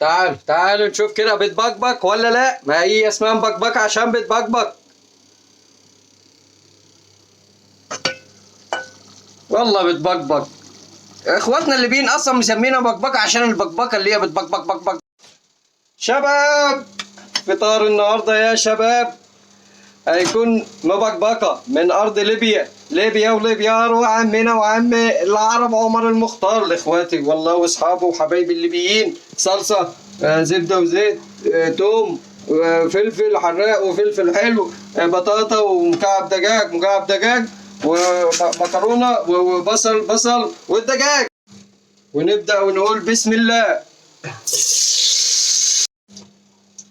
تعال تعالوا نشوف كده بتبقبق ولا لا. ما هي اسمها مبكبكه عشان بتبقبق. والله بتبقبق. اخواتنا الليبيين اصلا مسمينها بقبقه عشان البقبقه اللي هي بتبقبق بقبق. شباب، فطار النهارده يا شباب هيكون مبكبكه من ارض ليبيا، ليبيا وليبيا وعمنا وعم العرب عمر المختار، لاخواتي والله واصحابه وحبايبي الليبيين. صلصه، زبدة وزيت، توم، فلفل حراق وفلفل حلو، بطاطا ومكعب دجاج، مكعب دجاج ومكرونه وبصل، بصل والدجاج. ونبدا ونقول بسم الله.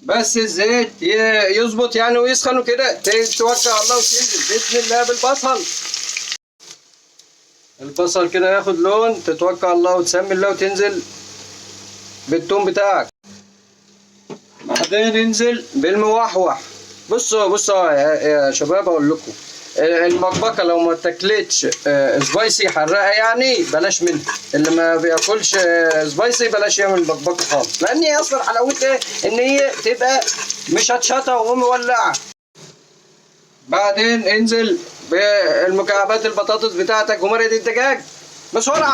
بس الزيت يظبط يعني ويسخن وكده، توكل على الله وتنزل بسم الله بالبصل. البصل كده ياخد لون، تتوكل على الله وتسمي الله وتنزل بالثوم بتاعك. بعدين ننزل بالموحوح. بصوا بصوا يا شباب، اقول لكم المبكبكه لو ما تاكلتش spicy حراقه يعني بلاش منها. اللي ما بياكلش spicy بلاش يعمل بكبكه خالص، لان هي اصلا حلاوتها ان هي تبقى مشطشطه ومولعه. بعدين انزل بالمكعبات البطاطس بتاعتك ومرقه الدجاج بسرعة.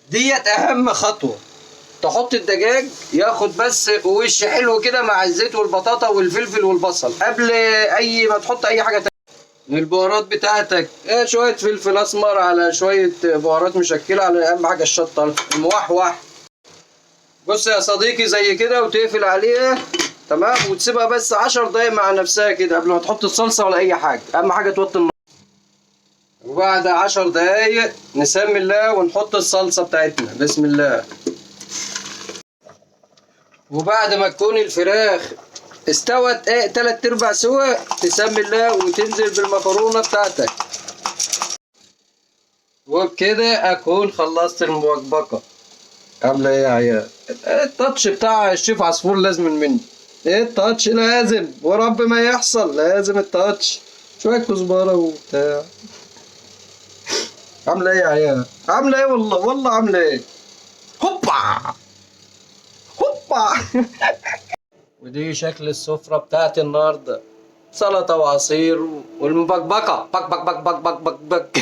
ديت اهم خطوة، تحط الدجاج ياخد بس وش حلو كده مع الزيت والبطاطا والفلفل والبصل قبل اي ما تحط اي حاجة تانية. البهارات بتاعتك شوية فلفل اسمر على شوية بهارات مشكلة، على اهم حاجة الشطه الموحوح. بص يا صديقي زي كده، وتقفل عليها تمام، وتسيبها بس 10 دقايق مع نفسها كده قبل ما تحط الصلصه ولا اي حاجة. اهم حاجة توطي النار. وبعد 10 دقايق نسمي الله ونحط الصلصه بتاعتنا بسم الله. وبعد ما تكون الفراخ استوت 3/4 سوا، تسمي الله وتنزل بالمكرونه بتاعتك. وبكده اكون خلصت المبكبكه. عامله ايه يا عيال؟ التاتش بتاع الشيف عصفور لازم مني. ايه التاتش؟ لازم، ورب ما يحصل لازم التاتش. شوية كزبره وبتاع. عامله ايه يا عيال؟ عامله ايه والله؟ والله عامله ايه؟ هوبا هوبا. ودي شكل السفرة بتاعتي النهاردة، سلطة وعصير والمبكبكة بك بك بك بك بك بك بك.